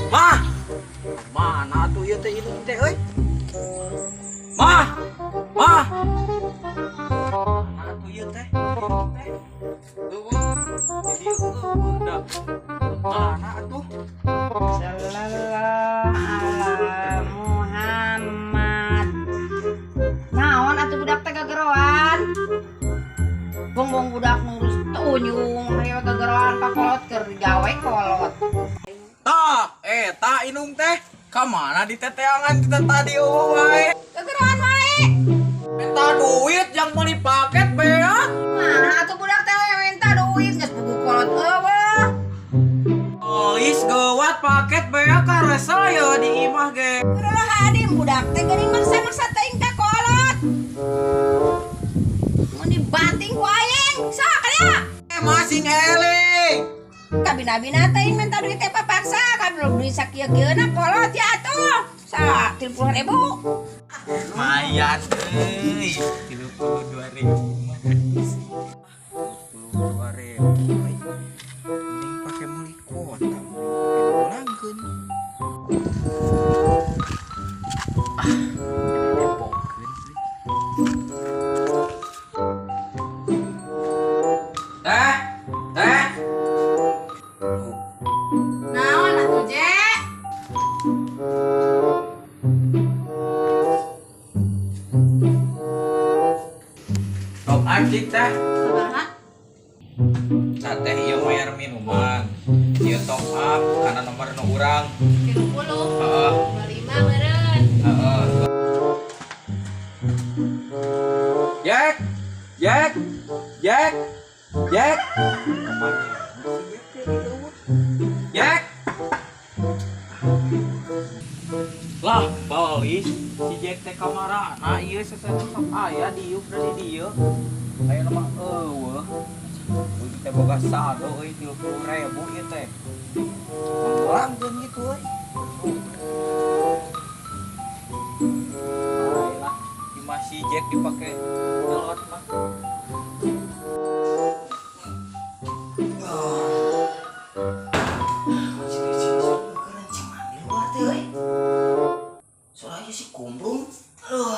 Mah. Mana tuh ieu teh indung teh euy? Mah. Mah. Mana tuh ieu teh? Indung teh. Eueuh. Di dieu eueuh da. Mana atuh? Sallallahu ala Muhammad. Naon atuh budak teh gageroan? Bongbong budak ngurus tunjung rewe gageroan ka kolot keur gawe kolot. Tah, eta indung teh ka mana diteteangan kita tadi eueuh wae. Gageroan wae. Minta duit yang meuli paket beak. Mana atuh budak teh minta duit geus buku kolot eueuh. Ois geuwat paket beak karesa ya di imah ge. Udah hadim budak teh geuning maksa-maksa teuing ka kolot. Mun dibanting ku aing, sok nya. Eh masing eling. Kabina-bina teh minta duit teh papaksa, kabel duit sakieu-kieuna kolot ya atuh. Sa 30.000. Lumayan euy, 32.000 mah. 32.000 euy. Mending pake meuli kuota, mending pake diulangkeun. Ah, nempokeun euy. Teh, teh. Naon atuh, Je? Top anjing teh. Sabaraha? Nah teh ieu bayar minuman. Ieu top up karena nomor nu urang. 30 Heeh, 25 meureun. heeh. Jack, Jack, Jack, Jack. Kemana si Jack teh di eueuh? Jack. Lah, balis si Jack teh kamarana ieu sesena sok aya diuk da di dieu. Aya mah eueuh. Euy teh boga saldo euy 30.000 ieu teh. Mangulangkeun gitu euy. Bae lah, di mah si Jack dipake nyelot mah. Soalnya si kumbrung. Aduh.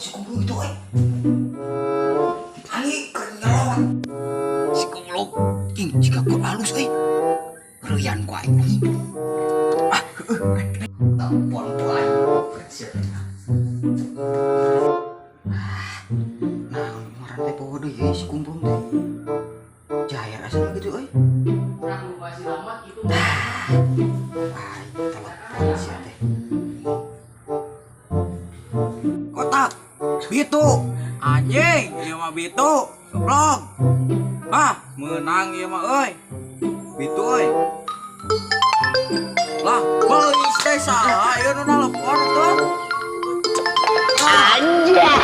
Si kumbrung itu, euy. Ali keur nyelot. Si kumbrung ing jika keur alus euy. Reuyan ku aing anjing. Ah, heueuh. Telepon ku aing. Ah, nah, ngaran teh poho deui ye si kumbrung teh. Jair asal gitu euy. Aing telepon sia teh. Kotak. Bitu. Anjing, ieu mah bitu. Goblok. Ah, meunang ieu mah euy. Bitu euy. Lah, belis teh saha ieu nu nelpon tuh? Anjay.